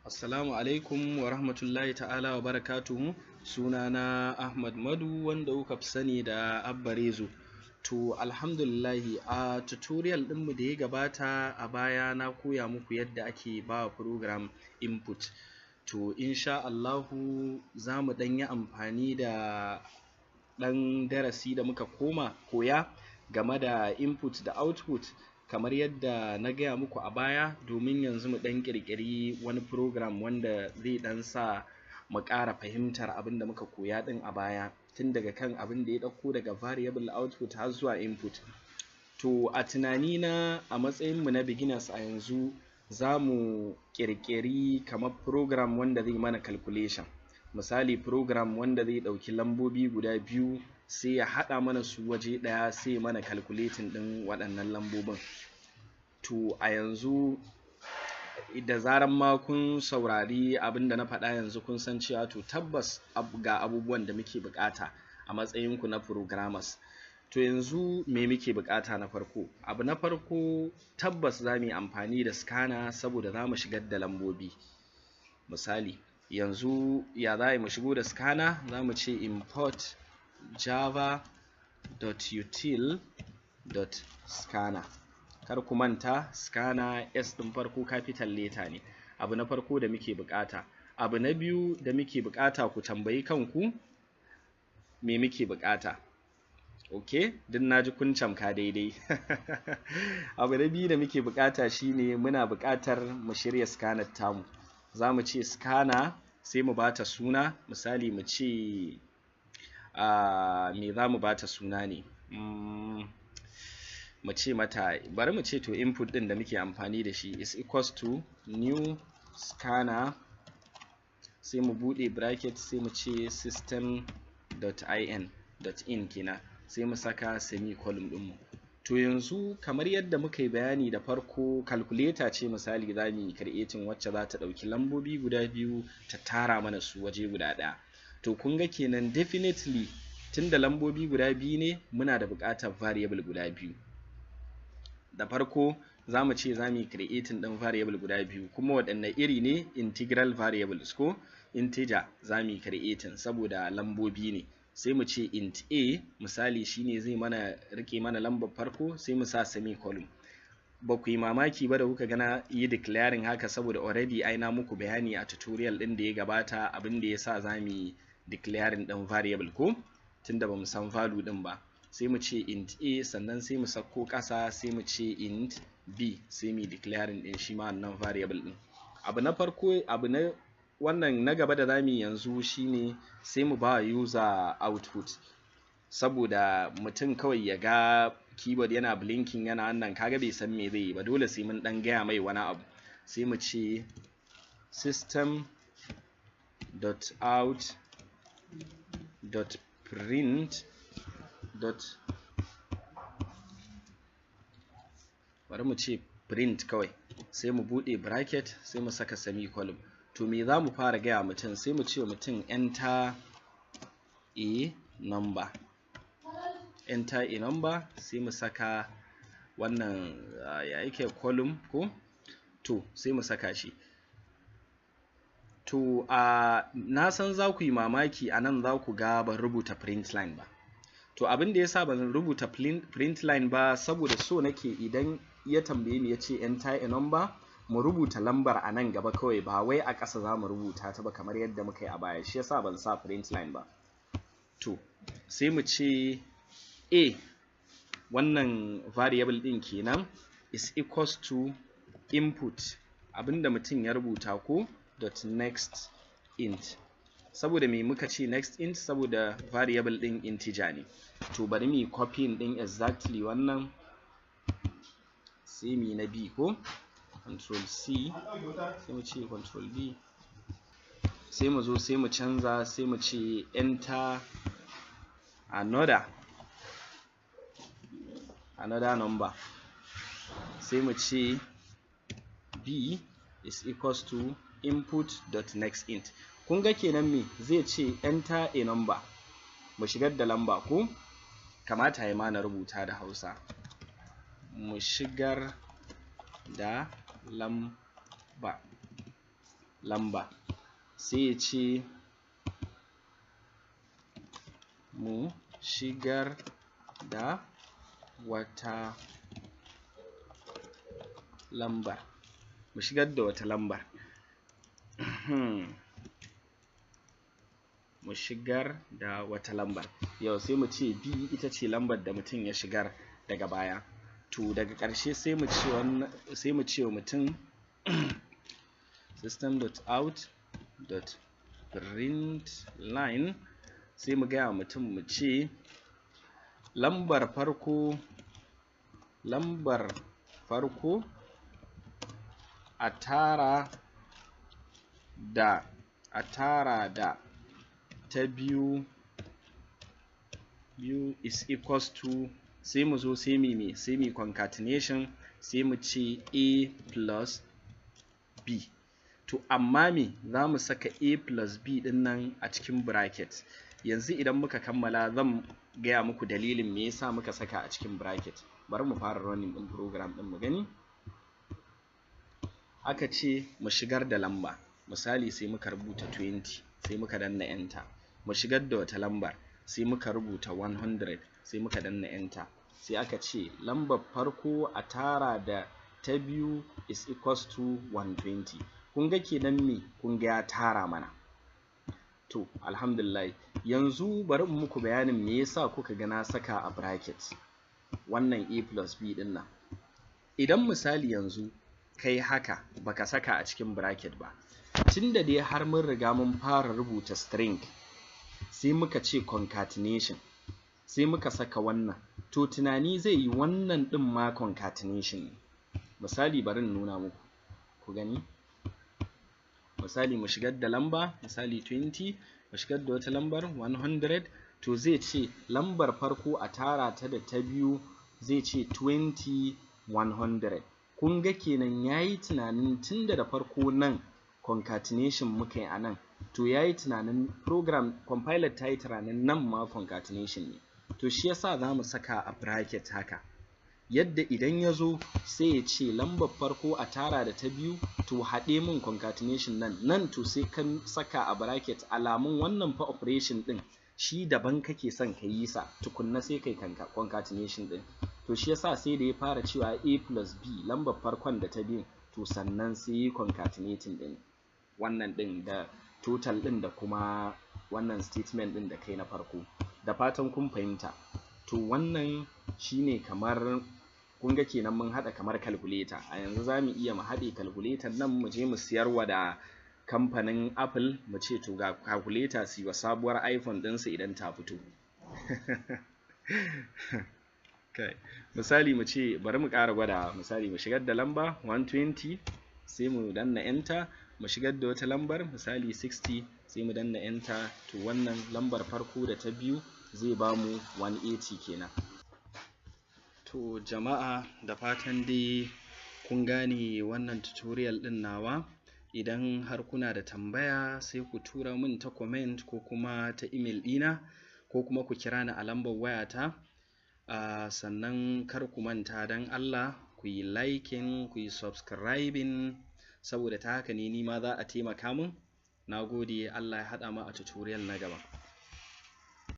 Assalamu alaikum wa rahmatullahi ta'ala wa barakatuhu. Sunana Ahmad Madu, wanda kuka fi sani da Abba Rezo. To, alhamdulillahi, a tutorial ɗinmu da ya gabata a baya na koya muku yadda ake ba program input. To, insha Allahu za mu ɗan yi amfani da ɗan darasi da muka koma koya game da input da output kamar yadda na gaya muku a baya, domin yanzu mu ɗan ƙirƙiri wani program wanda zai ɗan sa mu ƙara fahimtar abin da muka koya ɗin a baya, tun daga kan abin da ya ɗauko daga variable, output har zuwa input. To, a tunanina, a matsayinmu na beginners a yanzu, za mu ƙirƙiri kamar program wanda zai mana calculation. Misali, program wanda zai ɗauki lambobi guda biyu, sai ya haɗa mana su waje ɗaya, sai ya mana calculating ɗin waɗannan lambobin. To, a yanzu da zaran ma kun saurari abin da na faɗa yanzu, kun san cewa to tabbas ga abubuwan da muke buƙata a matsayinku na programmers. To, yanzu me muke buƙata na farko? Abu na farko, tabbas za mu yi amfani da scanner saboda za mu shigar da lambobi. Misali, yanzu ya za mu shigo da scanner? Za mu ce import java.util.scanner. Kar ku manta, scanner, S ɗin farko capital letter ne. Abu na farko da muke buƙata. Abu na biyu da muke buƙata, ku tambayi kanku me muke buƙata. Ok, duk na ji kun camka daidai. Abu na biyu da muke buƙata shine muna buƙatar mu shirya scanner tamu. Za mu ce scanner, sai mu bata suna. Misali, mu ce me za mu bata suna ne? Mu ce mata, bari mu ce, to, input ɗin da muke amfani da shi is equals to new scanner, sai mu buɗe bracket, sai mu ce system.in, .in kenan, sai mu saka semicolon ɗinmu. To, yanzu kamar yadda muka yi bayani da farko, calculator ce misali za mu yi creating wacce za ta ɗauki lambobi guda biyu ta tara mana su waje guda ɗaya. To, kun ga kenan definitely tunda lambobi guda biyu ne, muna da buƙatar variable guda biyu. Da farko za mu ce za mu yi creating ɗin variable guda biyu, kuma waɗanne iri ne? Integral variables ko integer za mu yi creating saboda lambobi ne. Sai mu ce int a, misali, shine zai mana rike mana lambar farko, sai mu sa semicolon. Ba ku yi mamaki ba da kuka ga na yi declaring haka, saboda already ai na muku bayani a tutorial ɗin da ya gabata abin da ya sa za mu yi declaring ɗin variable ko, tunda ba mu san value ɗin ba. Sai mu ce int a, sannan sai mu sauko ƙasa, sai mu ce int b, sai mu declaring ɗin shi ma wannan variable ɗin. Abu na farko, abu na wannan na gaba da zamu yi yanzu shine sai mu ba user output, saboda mutum kawai ya ga keyboard yana blinking yana wannan, kaga bai san me zai yi ba. Dole sai mun dan gaya mai wani abu. Sai mu ce system dot out dot print dot, bari mu ce print kawai, sai mu bude bracket, sai mu saka semicolon. To, me za mu fara gaya mutum? Sai mu ce mutum "Enter a number." "Enter a number", sai mu saka wannan, ya yake, colon ko? To, sai mu saka shi. To, na san za ku yi mamaki a nan, za ku ga ban rubuta print line ba. To, abin da yasa ban rubuta print line ba, saboda so nake idan ya tambaye ni ya ce "Enter a number", mu rubuta lambar a nan gaba kawai, ba wai a ƙasa za mu rubuta ta ba kamar yadda muka yi a baya. Shi yasa ban sa print line ba. To, sai mu ce a, wannan variable ɗin kenan, is equals to input, abinda mutum ya rubuta ko, dot next int. Saboda me muka ce next int? Saboda variable ɗin integer ne. To, bari mu yi copying ɗin exactly wannan, sai mu yi na b ko, Control C, sai mu ce Control V, sai mu zo sai mu canza, sai mu ce "Enter another number", sai mu ce b is equals to input dot next int. Kun ga kenan me zai ce? "Enter a number", mu shigar da lamba ko. Kamata ya ma na rubuta da Hausa, mu shigar da lamba. lamba, sai ya ce mu shigar da wata lambar, mu shigar da wata lambar, mu shigar da wata lambar. Yau sai mu ce b ita ce lambar da mutum ya shigar daga baya. To daga ƙarshe sai mu ce wannan, sai mu ce wa mutum system.out.println, sai mu gaya mutum mu ce lambar farko, lambar farko a tara da, a tara da ta biyu, biyu is equals to, sai mu zo sai mu me, sai mu concatenation, sai mu ce a plus b. To amma me za mu saka a plus b din nan a cikin bracket. Yanzu idan muka kammala zan gaya muku dalilin me yasa muka saka a cikin bracket. Bari mu fara running din program din mu gani. Aka ce mu shigar da lamba, misali sai muka rubuta 20, sai muka danna enter. Mu shigar da wata lambar, sai muka rubuta 100, sai muka danna enter. Sai aka ce lambar farko a tara da ta biyu is equals to 120. Kun ga kenan me, kun ga ya tara mana. To alhamdulillah, yanzu bari in muku bayanin me yasa kuka ga na saka a bracket wannan a plus b din nan. Idan misali yanzu kai haka baka saka a cikin bracket ba, tunda dai har mun riga mun fara rubuta string, sai muka ce concatenation, sai muka saka wannan, to tunani zai yi wannan din ma concatenation ne. Misali bari in nuna muku ku gani. Misali mu shigar da lamba, misali 20, mu shigar da wata lambar 100, to zai ce lambar farko a tara ta da ta biyu, zai ce 20 100. Kun ga kenan yayi tunanin tunda da farko nan concatenation muka yi a nan, to yayi tunanin program compiler ta yi tunanin nan ma concatenation ne. To shi yasa za mu saka a bracket haka, yadda idan ya zo sai ya ce lambar farko a tara da ta biyu, to haɗe min concatenation nan nan, to sai ka saka a bracket alamun wannan fa operation ɗin shi daban kake son ka yi sa tukunna, sai kai concatenation ɗin. To shi yasa sai da ya fara cewa a plus b, lambar farkon da ta biyun, to sannan sai yi concatenating ɗin wannan ɗin da total ɗin da kuma wannan statement ɗin da kai na farko. Da fatan kun fahimta. To wannan shine, kamar kun ga kenan mun haɗa kamar calculator. A yanzu za mu iya mu haɗe calculator nan, mu je mu siyarwa da kamfanin Apple, mu ce to ga calculator su yi wa sabuwar iPhone ɗinsu idan ta fito. Kai, misali mu ce bari mu ƙara gwada, misali mu shigar da lamba 120, sai mu danna enter. Mu shigar da wata lambar, misali 60, sai mu danna enter. To wannan lambar farko da ta biyu zai bamu 180 kenan. To jama'a, da fatan dai kun gane wannan tutorial ɗin nawa. Idan har kuna da tambaya, sai ku tura min ta comment ko kuma ta email ɗina, ko kuma ku kira ni a lambar wayata. Sannan kar ku manta, don Allah ku yi liking, ku yi subscribing, saboda ta haka ne ni ma za a taimaka min. Na gode, Allah ya haɗa mu a tutorial na gaba.